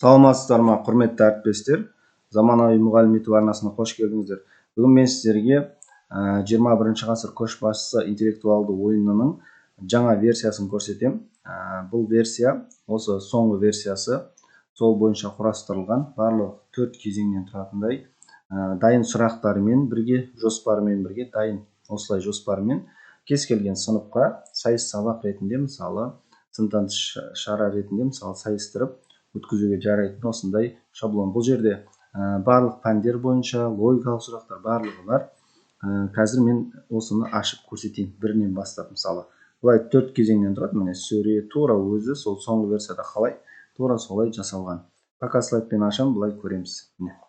Саламатсыздар ма, құрметті әріптестер! Заманауи мұғалім YouTube арнасына қош келдіңіздер. Бүгін мен сіздерге 21 ғасыр көшбасшысы интеллектуалды ойынының жаңа версиясын көрсетемін. Бұл версия осы соңғы версиясы, сол бойынша құрастырылған, барлығы 4 кезеңнен тұратындай, дайын сұрақтарымен бірге, жоспарымен бірге, дайын осылай жоспарымен кез келген сыныпқа сайыс сабақ ретінде, мысалы, сыныптан тыс шара ретінде, мысалы, сайыстырып өткізуге жарайтын осындай шаблон. Бұл жерде барлық пәндер бойынша логикалық сұрақтар барлығы бар. Қазір мен осыны ашып көрсетейін бірінен бастап. Мысалы, былай 4 кезеңнен тұрады. Міне сурет тура өзі сол соңғы версияда қалай, тура солай жасалған. Пока слайдпен ашам, былай көреміз. Міне.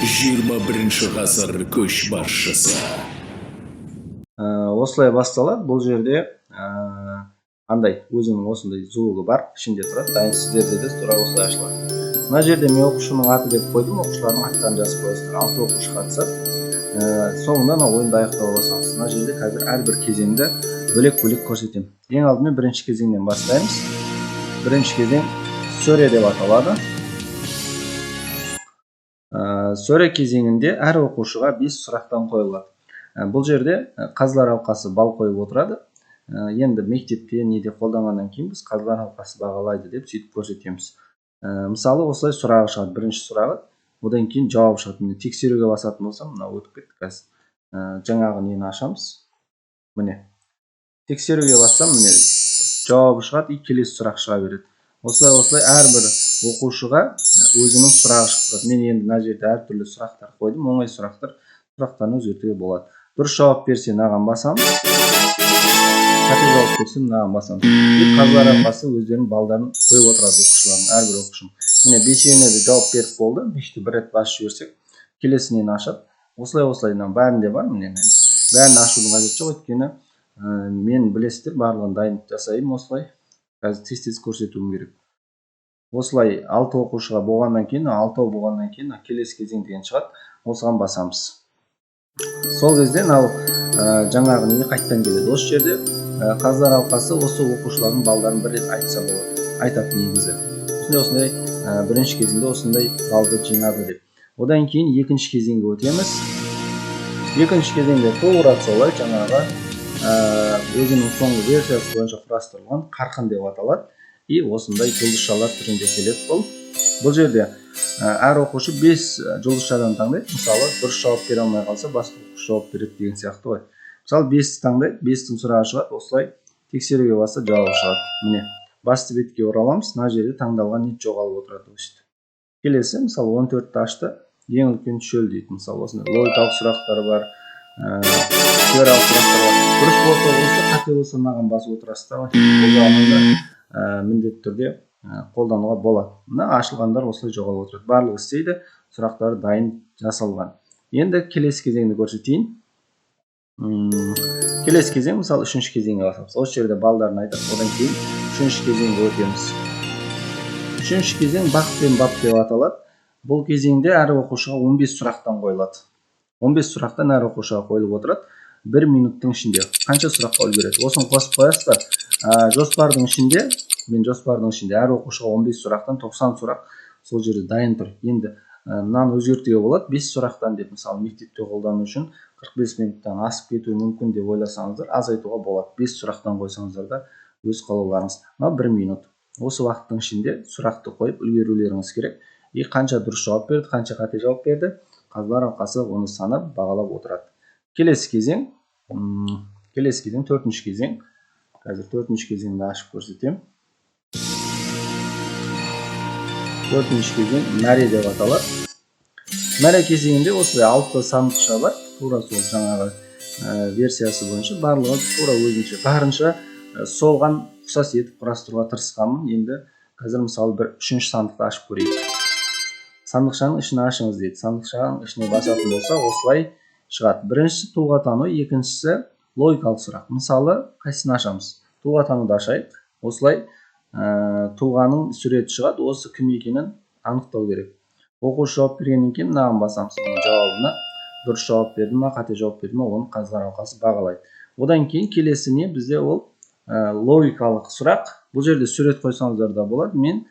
21 ғасыр көшбасшысы. Осылай басталады. Бұл жерде андай өзінің осындай звугы бар, ішінде тұрады. Дайын сіздерде де тура осылай ашылады. Мына жерде мен оқушының аты деп қойдым, оқушылардың аттарын жазып қоясыздар. 6 оқушы қатысады. Соңында мына ойынды аяқтауға басамыз. Мына жерде қазір әрбір кезеңді бөлек-бөлек көрсетемін. Ең алдымен бірінші кезеңнен бастаймыз. Бірінші кезең сөре деп аталады. Сөре кезеңінде әр оқушыға 5 сұрақтан қойылады. Бұл жерде қазылар алқасы бал қойып отырады. Енді мектепте неде қолданғаннан кейін біз қазылар алқасы бағалайды деп сөйтіп көрсетеміз. Мысалы, осылай сұрағы шығады. Бірінші сұрағы, одан кейін жауап шығады. Міне, тексеруге басатын болсам, мынау өтіп кетті қазір. Жаңағы нені ашамыз. Міне, тексеруге бассам, міне жауабы шығады, и келесі сұрақ шыға береді. Осылай осылай әрбір оқушыға өзінің сұрағы шығып тұрады. Мен енді мына жерде әртүрлі сұрақтар қойдым, оңай сұрақтар, сұрақтарын өзгертуге болады. Дұрыс жауап берсе, мынаған басамыз. Қате жауап берсе, мынаған басамыз. И қазылар алқасы өздерінің балдарын қойып отырады оқушылардың, әрбір оқушының. Міне, бесеуіне де жауап беріп болды. Бесті бір рет басып жіберсек, келесінен ашады. Осылай осылай мына бәрінде бар. Міне, мен бәрін ашудың қажеті жоқ, өйткені мен білесіздер, барлығын дайын жасаймын осылай. Қазір тез-тез көрсетуім керек. Осылай 6 оқушыға болғаннан кейін, 6 болғаннан кейін келесі кезең деген шығады. Осыған басамыз. Сол кезде мынау жаңағы неге қайтадан келеді. Осы жерде қазылар алқасы осы оқушылардың балдарын бір рет айтса болады. Айтады негізі. Осындай осындай бірінші кезеңде осындай балды жинады деп. Одан кейін екінші кезеңге өтеміз. Екінші кезеңде тура солай жаңағы өзінің соңғы версиясы бойынша құрастырылған қарқын деп аталады. И осындай жұлдызшалар түрінде келеді бұл. Бұл жерде әр оқушы 5 жұлдызшадан таңдайды. Мысалы, дұрыс жауап бере алмай қалса, басқа оқушы жауап береді деген сияқты ғой. Мысалы, 5 таңдайды, 5-тің сұрағы шығады, осылай тексеруге басса жауабы шығады. Міне, басты бетке ораламыз, мына жерде таңдалған не жоғалып отырады өстіп. Келесі, мысалы, 14-ті ашты, ең үлкен шөл дейді. Мысалы, осындай логикалық сұрақтар бар, теориялық сұрақтар бар. Дұрыс болса осы, қате болса мынаған басып отырасыздар ғой. Бұл жағынан да міндетті түрде қолдануға болады. Мына ашылғандар осылай жоғалып отырады. Барлығы істейді, сұрақтары дайын жасалған. Енді келесі кезеңді көрсетейін. Келесі кезең, мысалы, үшінші кезеңге басамыз. Осы жерде балдарын айтады, одан кейін үшінші кезеңге өтеміз. Үшінші кезең бақ пен бап деп аталады. Бұл кезеңде әр оқушыға 15 сұрақтан қойылады. 15 сұрақтан әр оқушыға қойылып отырады. 1 минуттың ішінде қанша сұраққа үлгереді? Осыны қосып қоясыздар. Жоспардың ішінде, мен жоспардың ішінде әр оқушыға 15 сұрақтан 90 сұрақ сол жерде дайын тұр. Енді мынаны өзгертуге болады. 5 сұрақтан деп, мысалы, мектепте қолдану үшін 45 минуттан асып кетуі мүмкін деп ойласаңыздар, азайтуға болады. 5 сұрақтан қойсаңыздар да өз қалауларыңыз. Мынау 1 минут. Осы уақыттың ішінде сұрақты қойып үлгерулеріңіз керек. И қанша дұрыс жауап берді, қанша қате жауап берді, қазылар алқасы оны санап, бағалап отырады. Келесі кезең, келесі кезең, төртінші кезең. Қазір төртінші кезеңді ашып көрсетемін. Төртінші кезең мәре деп аталады. Мәре кезеңінде осындай 6 сандықша бар. Тура сол жаңағы версиясы бойынша барлығы тура өзінше, барынша соған ұқсас етіп құрастыруға тырысқанмын. Енді қазір, мысалы, бір үшінші сандықты ашып көрейік. Сандықшаның ішін ашыңыз дейді. Сандықшаның ішіне басатын болса, осылай шығады. Біріншісі тұлға тану, екіншісі логикалық сұрақ. Мысалы, қайсысын ашамыз? Тұлға тануды ашайық. Осылай тұлғаның суреті шығады. Осы кім екенін анықтау керек. Оқушы жауап бергеннен кейін мынаған басамыз, оның жауабына. Дұрыс жауап берді ма, қате жауап берді ма, оны қазылар алқасы бағалайды. Одан кейін келесі не бізде? Ол логикалық сұрақ. Бұл жерде сурет қойсаңыздар да болады. Мен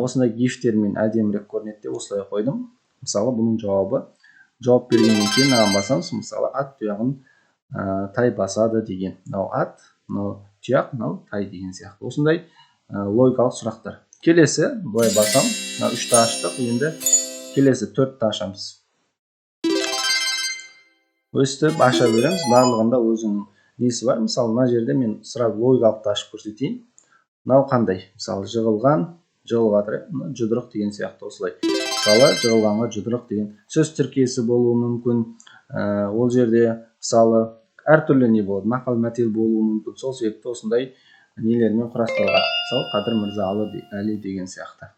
осындай гифтермен әдемірек көрінеді деп осылай қойдым. Мысалы, бұның жауабы, жауап бергеннен кейін мынаған басамыз. Мысалы, ат тұяғын тай басады деген. Мынау ат, мынау тұяқ, мынау тай деген сияқты. Осындай логикалық сұрақтар. Келесі былай басам, мына үшті аштық, енді келесі төртті ашамыз. Өстіп аша береміз, барлығында өзінің несі бар. Мысалы, мына жерде мен сразу логикалықты ашып көрсетейін. Мынау қандай? Мысалы, жығылған, жығылып жатыр, иә, жұдырық деген сияқты осылай. Мысалы, жығылғанға жұдырық деген сөз тіркесі болуы мүмкін. Ол жерде, мысалы, әртүрлі не болады, мақал мәтел болуы мүмкін. Сол себепті осындай нелермен құрастырылған. Мысалы, Қадыр Мырза Әли деген сияқты.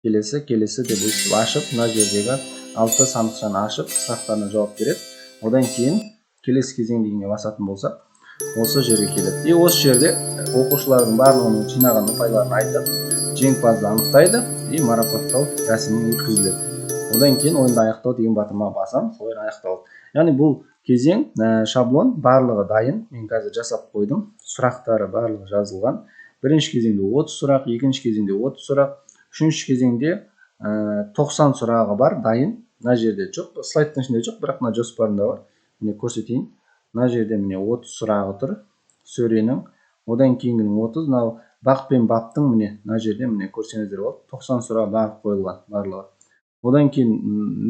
Келесі, келесі деп өстіп ашып, мына жердегі алты сандықшаны ашып, сұрақтарына жауап береді. Одан кейін келесі кезең дегенге басатын болсақ, осы жерге келеді. И осы жерде оқушылардың барлығының жинаған ұпайларын айтып, жеңімпазды анықтайды и марапаттау рәсімі өткізіледі. Одан кейін ойынды аяқтау деген батырмаға басамыз, ойын аяқталады. Яғни бұл кезең, шаблон барлығы дайын, мен қазір жасап қойдым, сұрақтары барлығы жазылған. Бірінші кезеңде 30 сұрақ, екінші кезеңде 30 сұрақ, үшінші кезеңде 90 сұрағы бар дайын. Мына жерде жоқ, слайдтың ішінде жоқ, бірақ мына жоспарында бар. Міне, көрсетейін. Мына жерде, міне, 30 сұрағы тұр сөренің, одан кейінгінің 30, мынау бақ пен баптың, міне, мына жерде, міне, көрсеңіздер болады, 90 сұрақ бағып қойылған барлығы. Одан кейін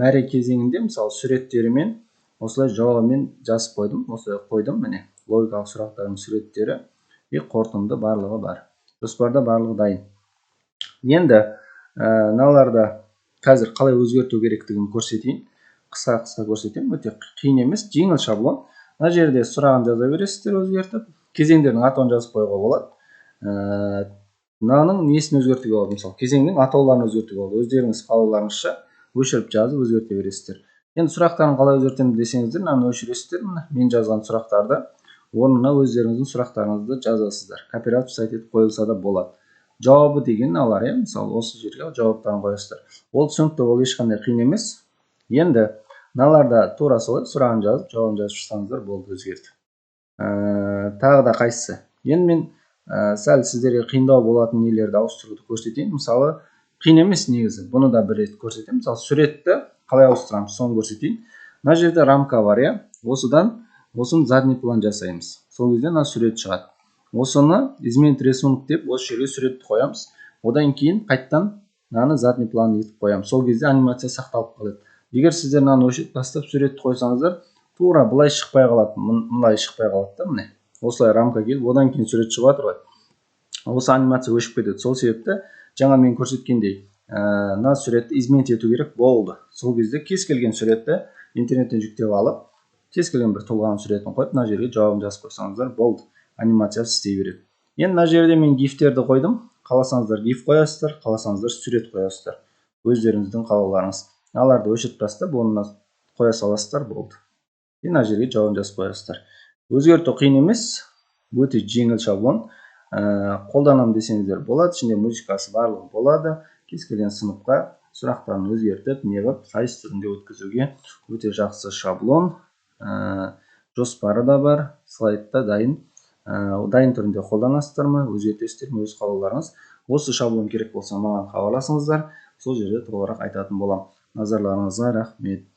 мәре кезеңінде, мысалы, суреттерімен осылай жауабымен жазып қойдым, осылай қойдым. Міне, логикалық сұрақтардың суреттері и қорытынды барлығы бар, жоспарда барлығы дайын. Енді мыналарды қазір қалай өзгерту керектігін көрсетейін, қысқа қысқа көрсетемін. Өте қиын емес, жеңіл шаблон. Мына жерде сұрағын жаза бересіздер, өзгертіп, кезеңдердің атауын жазып қоюға болады. Мынаның несін өзгертуге болады? Мысалы, кезеңнің атауларын өзгертуге болады, өздеріңіз қалауларыңызша өшіріп жазып өзгерте бересіздер. Енді сұрақтарын қалай өзгертемін десеңіздер, мынаны өшіресіздер. Мына мен жазған сұрақтарды орнына өздеріңіздің сұрақтарыңызды жазасыздар, копировать, вставить етіп қойылса да болады. Жауабы деген мыналар, иә, мысалы, осы жерге жауаптарын қоясыздар. Ол түсінікті, ол ешқандай қиын емес. Енді мыналарда тура солай сұрағын жазып, жауабын жазып шықсаңыздар болды, өзгертіп. Тағы да қайсысы? Енді мен сәл сіздерге қиындау болатын нелерді ауыстыруды көрсетейін. Мысалы, қиын емес негізі, бұны да бір рет көрсетемін. Мысалы, суретті қалай ауыстырамыз, соны көрсетейін. Мына жерде рамка бар, иә, осыдан осыны задний план жасаймыз, сол кезде мына сурет шығады. Осыны изменить рисунок деп осы жерге суретті қоямыз. Одан кейін қайтадан мынаны задний план етіп қоямыз, сол кезде анимация сақталып қалады. Егер сіздер мынаны өшіріп тастап, суретті қойсаңыздар, тура былай шықпай қалады, былай шықпай қалады да. Міне, осылай рамка келіп, одан кейін сурет шығып жатыр ғой, осы анимация өшіп кетеді. Сол себепті жаңа мен көрсеткендей, мына суретті изменить ету керек болды. Сол кезде кез келген суретті интернеттен жүктеп алып, кез келген бір тұлғаның суретін қойып, мына жерге жауабын жазып қойсаңыздар болды, анимациясы істей береді. Енді мына жерде мен гифтерді қойдым. Қаласаңыздар, гиф қоясыздар, қаласаңыздар, сурет қоясыздар, өздеріңіздің қалауларыңыз. Мыналарды өшіріп тастап, орнына қоя саласыздар, болды. И мына жерге жауабын жазып қоясыздар. Өзгерту қиын емес, өте жеңіл шаблон. Қолданамын десеңіздер болады, ішінде музыкасы барлығы болады. Кез келген сыныпқа сұрақтарын өзгертіп, неғып, сайыс түрінде өткізуге өте жақсы шаблон. Жоспары да бар, слайдта дайын. Дайын түрінде қолданасыздар ма, өзгертесіздер ме, өз қалауларыңыз. Осы шаблон керек болса, маған хабарласыңыздар, сол жерде толығырақ айтатын боламын. Назарларыңызға рахмет.